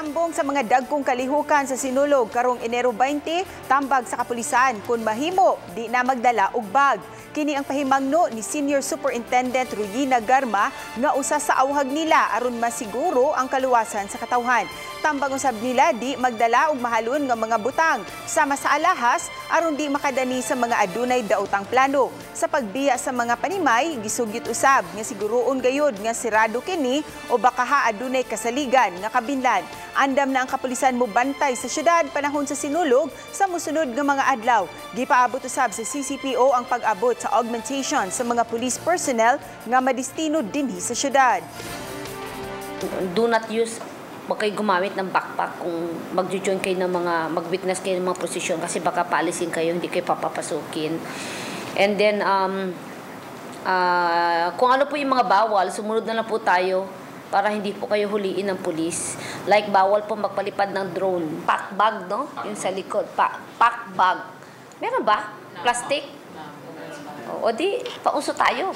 Tambong sa mga dagkong kalihukan sa Sinulog karong Enero 20, tambag sa kapulisan kung mahimo di na magdala og bag. Kini ang pahimangno ni Senior Superintendent Royina Garma nga usa sa awhag nila aron masiguro ang kaluwasan sa katawhan. Tambag usab nila di magdala og mahalon nga mga butang sama sa alahas aron di makadani sa mga adunay daotang plano. Sa pagbiya sa mga panimay, gisugyot usab nga siguroon gayud nga sirado kini o baka adunay kasaligan nga kabinlan. Andam na ang kapulisan mobantay sa syudad panahon sa Sinulog sa musunod nga mga adlaw. Gipaabot usab sa CCPO ang pag-abot sa augmentation sa mga police personnel nga madistino dinhi sa syudad. Do not use, wag kayo gumamit ng backpack kung magjo-join kayo ng mga, mag-witness kayo ng mga prosesyon kasi baka paalisin kayo, hindi kayo papapasukin. And then, kung ano po yung mga bawal, sumunod na lang po tayo para hindi po kayo huliin ng pulis. Like, bawal po magpalipad ng drone. Pack bag, no? Yung sa likod. Pack bag. Meron ba? Plastic? O di, pauso tayo.